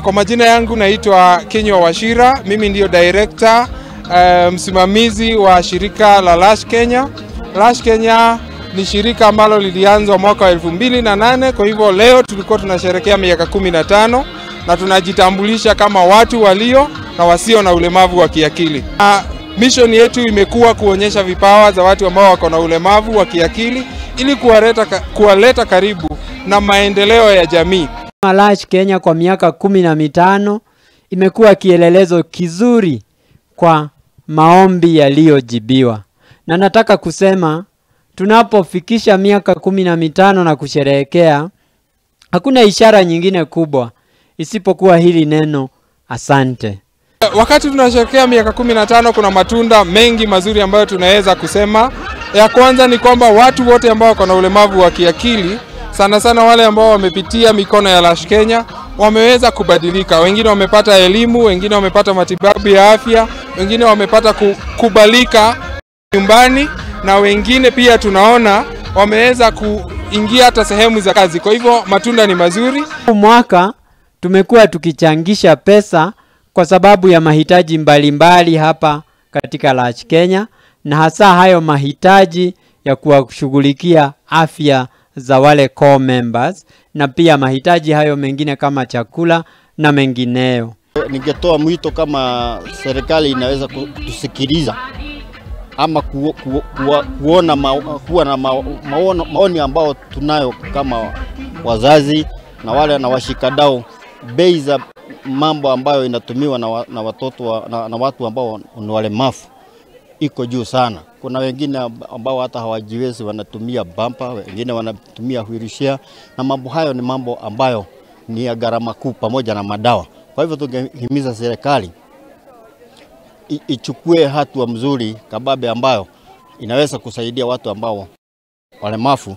Kwa majina yangu naitwa Kinyua Wachira, mimi ndio director, msimamizi wa shirika la L'Arche Kenya. L'Arche Kenya ni shirika ambalo lilianzwa mwaka wa 2008, kwa hivyo leo tulikuwa tunasherehekea miaka 15 na tunajitambulisha kama watu walio na wasio na ulemavu wa kiakili. Mission yetu imekuwa kuonyesha vipawa za watu ambao wako na ulemavu wa kiakili ili kuwaleta karibu na maendeleo ya jamii. L'Arche Kenya kwa miaka 15 imekuwa kielelezo kizuri kwa maombi yaliyojibiwa. Na nataka kusema tunapofikisha miaka 15 na kusherehekea, hakuna ishara nyingine kubwa isipokuwa hili neno asante. Wakati tunasherehekea miaka 15 kuna matunda mengi mazuri ambayo tunaweza kusema. Ya kwanza ni kwamba watu wote ambao wako na ulemavu wa kiakili, sana sana wale ambao wamepitia mikono ya L'Arche Kenya, wameweza kubadilika. Wengine wamepata elimu, wengine wamepata matibabu ya afya, wengine wamepata kukubalika nyumbani, na wengine pia tunaona wameweza kuingia hata sehemu za kazi. Kwa hivyo matunda ni mazuri. Mwaka tumekuwa tukichangisha pesa kwa sababu ya mahitaji mbalimbali hapa katika L'Arche Kenya, na hasa hayo mahitaji ya kuwashughulikia afya za wale core members, na pia mahitaji hayo mengine kama chakula na mengineyo. Ningetoa mwito kama serikali inaweza kutusikiliza ama kuona kuwa na maoni ambao tunayo kama wazazi na wale na washikadau, bei za mambo ambayo inatumiwa na watoto na watu ambao ni walemavu iko juu sana. Kuna wengine ambao hata hawajiwezi wanatumia bumper, wengine wanatumia wheelchair, na mambo hayo ni mambo ambayo ni ya gharama kuu pamoja na madawa. Kwa hivyo tungehimiza serikali ichukue hatua mzuri kababe ambayo inaweza kusaidia watu ambao walemavu.